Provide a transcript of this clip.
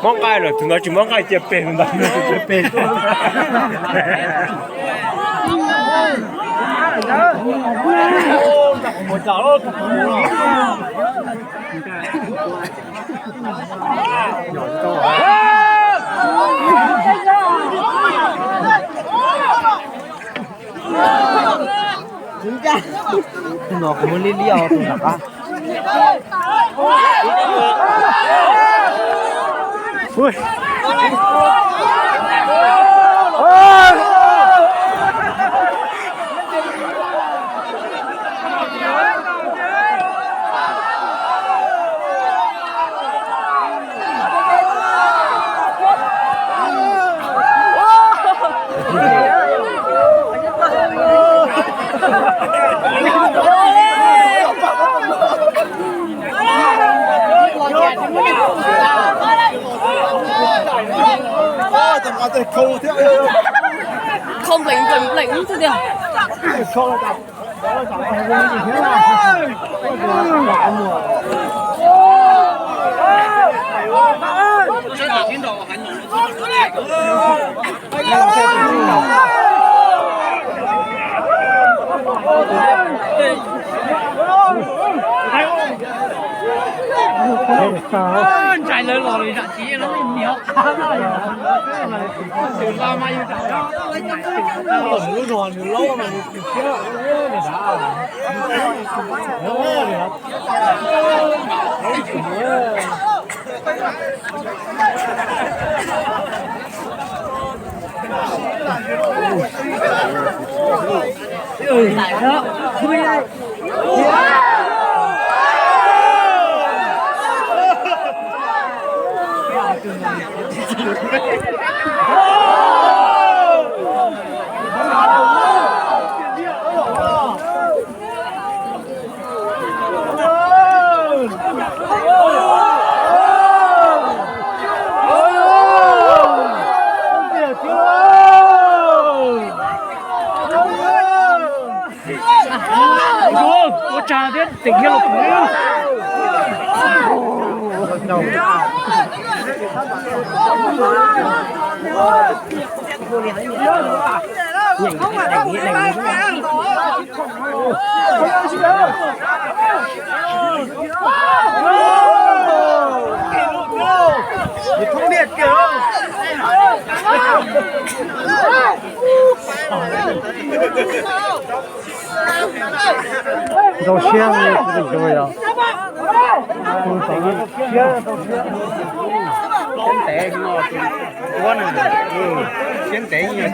Mob nqaij lawm, tus no tsis mob nqaij cia peg ntawd peg. Tus no kuv muab liab liab tus nram qab. Khau npleem npleem npleem xwb tiag. Ntsais lawv los li zam txiv no niam qab na. Lub no nws laub no nws kis thiab nws dav. Ua tsaug thiab tseem thiab los kuv. Rau siab, rau siab. Siab ntev no, ua na, siab ntev no.